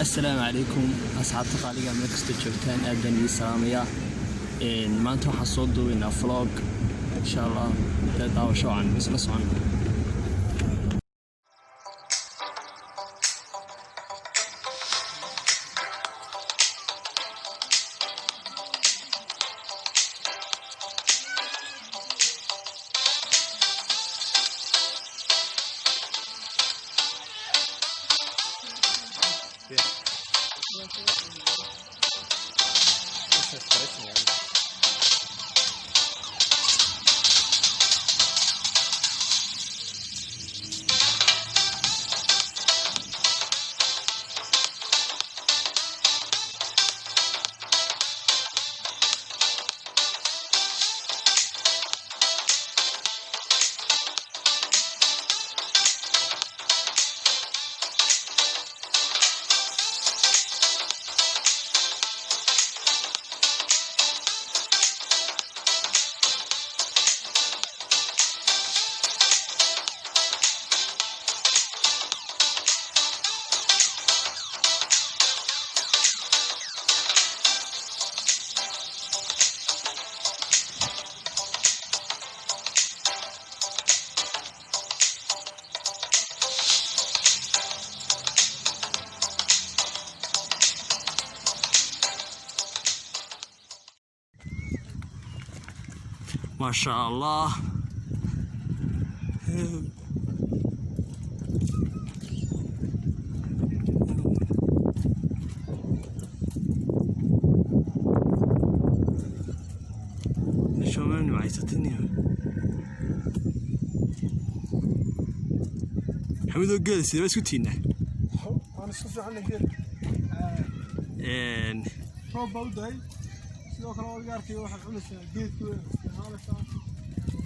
Assalaamu calaykum, asxaabta qaaliga, meel kasta joogtaan aad baan idiin salaamayaa. Maanta waxaan soo duubaynaa vlog, insha Allah. Dee daawasho wacan, isla socon. Maasha Allah. Meesha nimcaysatin. Xamidoo, geela sidee baa isku tiinaa? Waan isku fiicanna geel. Roob baa u daay, sidoo kale adiga arkaya waxaad cunaysaa geedkii, way isticmaalaysaa.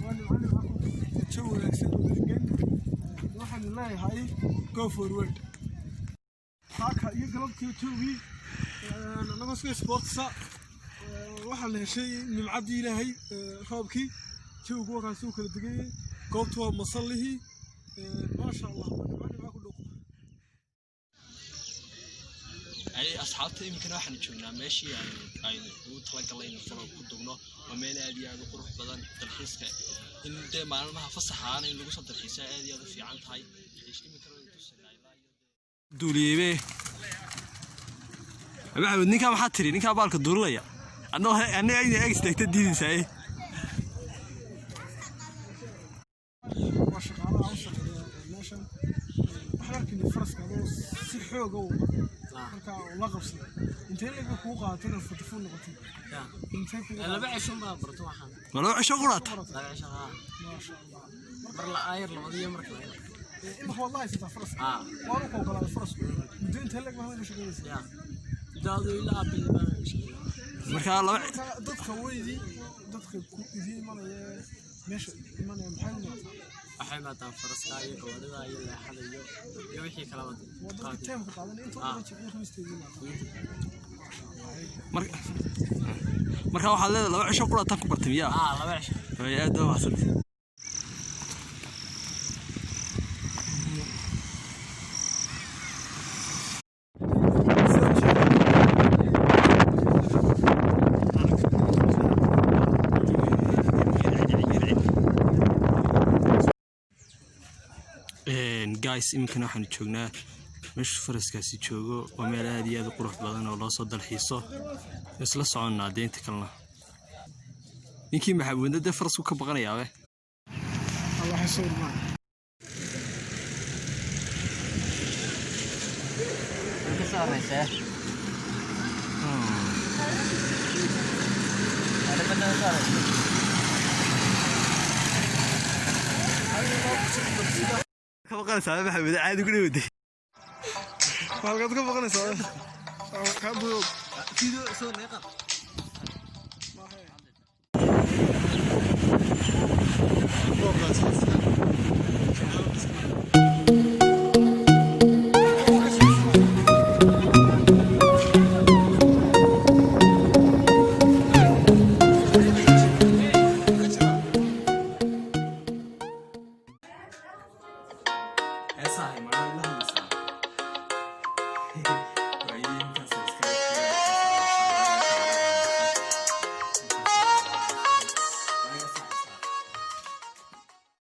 Waa nimco, nimco jawi wanaagsan oo degan. Waxaan leeyahay go forward. Saaka iyo galabtii joogii annagoo iska sportsa waxaa la heshay nimcaddii Ilaahay, roobkii. Jawigu wakaasi uu kala deganyay. Goobtu waa masallihii. Maasha Allah, waa nimco, nimco ku dhow. Ay asxaabta, iminkana waxaan joognaa meeshii aynu ugu talagalnay in vlog ku dugno. Waa meel aad iyo aad u qurux badan. Dalxiiska in dee maalmaha fasaxaana in lagu soo dalxiisa aad iyo aad u fiican tahay. Iminkana waynu tusinaa ilaa iyo duuliyeybe. Maxamed, ninkaa maxaa tiri? Ninkaa baalka duulinaya annaga inay ag istaagta diidaysaaye. Waa shaqaalaha u shaqeeya meeshan. Waxaan arkaynay faraska adoo si xooga u wada marka uu la qabsaday. Intee laga kuu qaadatay inaad fotofuul noqotay? Intee kugu 2 cisho baa barto waxaan. Ma 2 cisho quraata? 2 cisho, haa. Maasha Allah. Mar la aayar labadiyo marka la Imika waad la haysataa faraska? Haa. Waanu ku ogolaaday farasku? Muddo intee leg baa shaqeynaysa? Ya, daadu ilaa bil baan shaqeeya. Markaa laba Marka dadka weydii, dadka ku idiin imanaya, meesha imanaya, maxay u imaataa? Waxay maataa faraska iyo gawaadhida iyo leexada iyo wixii kalaba. Waa dadka teemka qaadanaya inta badan, jimciyo khamiisteedii imaataa. Markaa waxaad leedahay 2 cisho quraataan ku bartay miyaa? Haa, 2 cisho. Way aad baa mahadsantay. Guys, iminkana waxaanu joognaa meesha faraskaasi joogo. Waa meel aad iyo aad u qurux badan oo loo soo dalxiiso. Isla soconnaa deynta kalena. Ninkii maxamuudna dee farasku ka baqanayaabe. Allah xasuur maa. Ka soo horeysaa. Ka soo horeysa. Ka baqanaysaa maxamuud, caadi ku dhawday. Halkaad ka baqanaysaa kaa buuq. Video soo neeqa. Roobkaas.